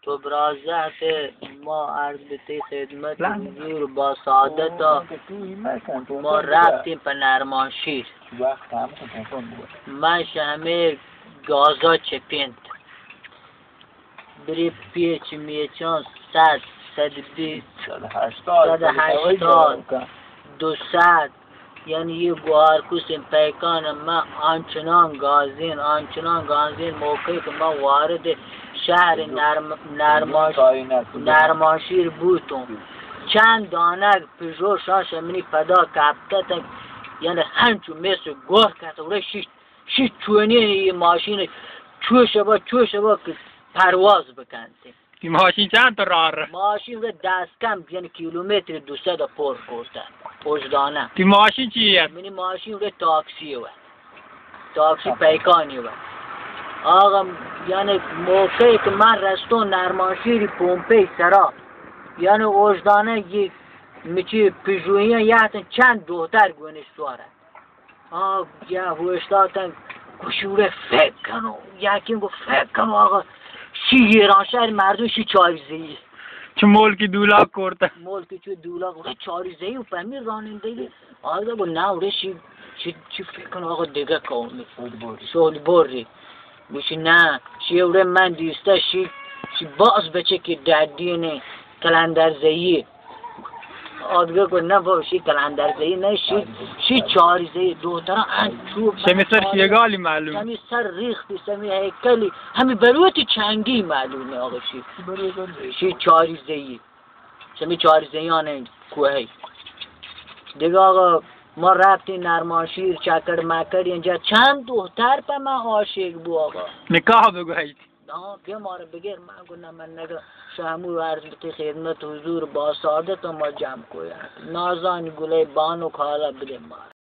تو برازہت، ما عرض بہ تئی خدمت حضور با سعادت، ما رفتیم پہ نرمانشیر۔ من شہ ہمے گازا چپینت۔ بری پیچ میچان صد، صد بیست، صد ہشتاد، دو صد، یعنی یہ گوارکوس پیکان من آنچنان گازین، آنچنان گازین، موقعی کہ من وارد شہر نرم-، نرماش-، نرمانشیر بوتوں، چند دانگ پژو شاش منی پدا کپتتن، یعنی ہنچو مثل گور کت، وڑے شی، شی چونی یہ ماشین چوش با، چوش با کہ پرواز بکنت۔ تی ماشین چند تا راه رفت؟ ماشین رو دست کم، یعنی کیلومتر دو صد پر کرده، اوجدانه. تی ماشین چی است؟ منی ماشین رو تاکسی و تاکسی پیکانی و آقا، یعنی موقعی که من رستون نرمانشیری پمپی سرا، یعنی اوجدانه یک مچی پژویی یه چند دختر گونش سواره. آ، یا اوشتاتن، گوشی وڑے فکر کنو، یکین گو فکر کنو، آقا، شی ایران شہر مردم شی چاریزئی. چو ملکی دولاک کرتا. ملکی چو دولاک، وڑے چاریزئی و پہمی رانندگی. آقا گو نا، وڑے شی، شی، شی فکر کنو، آقا، دیگه قومی. سود بوری. گوشی نا، شی وڑے من دیستا، شی، شی باز بچه که دردی نه، کلندر زئی. آدگه گو نه بابا، شی کلندر زئی نه، شی، شی چاری زئی، دوترا انچو شمی سر شیگالی معلوم. شمی سر ریختی، شمی هیکلی، همی بروتی چنگی معلومه آقا شی. شی چاری زئی. شمی چاری زئیان کوهی. دیگه آقا، ما رفتیم نرمانشیر، چکر مکر، اینجا چند دختر په من عاشق بو آقا. نکاح بگویید. آها، بیا مارا بگیر. من گو نه، من نگا. شامو عرض بتی خدمت حضور با سعادت ما جمع کویا. نازانی گلای بانک حالا بده مارا.